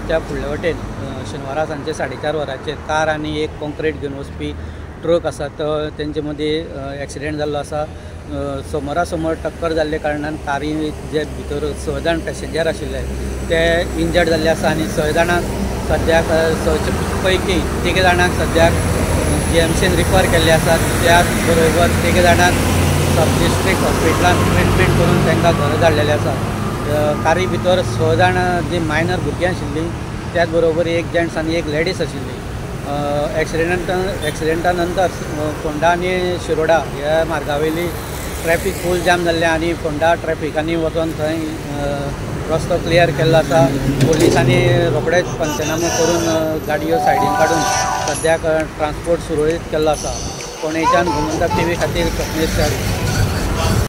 फोंडाच्या फुडले वटेन शेनवारा सांजचे 4:30 वरांचेर कार आनी एक कॉन्क्रीट घेवन वचपी ट्रक आसा तो तेंचे मदीं एक्सिडेंट जाल्लो आसा. समोरासमोर टक्कर जाल्ले कारणान कारी जे भितर 6 जाण पॅसेंजर आशिल्ले ते इंजर्ड जाल्ले आसा आनी 6 जाणांक सद्याक 6 पैकी 3 जाणांक सद्याक जीएमसीन रिफर केल्ले आसा. त्याच बरोबर 3 जाणांक सब डिस्ट्रिक्ट हॉस्पिटलान ट्रिटमेंट करून तांकां घरा धाडलेले आसा. कारी भितर 6 जाण जी मायनर भुरगीं आशिल्लीं त्याच बरोबर एक जेंट्स आनी एक लेडीज आशिल्ली. एक्सिडेंटा नंतर फोंडा आनी शिरोडा ह्या मार्गावयली ट्रॅफिक फूल जाम जाल्लें आनी फोंडा ट्रॅफिकांनी वचोन थंय रस्तो क्लियर केल्लो आसा. पोलिसांनी रोखडेच पंचनामो करून गाडयो सायडीन काडून सद्याक ट्रान्सपोर्ट सुरळीत केल्लो आसा. फोंडेच्यान गोमंतक टीव्ही खातीर स्वप्नेश च्यारी.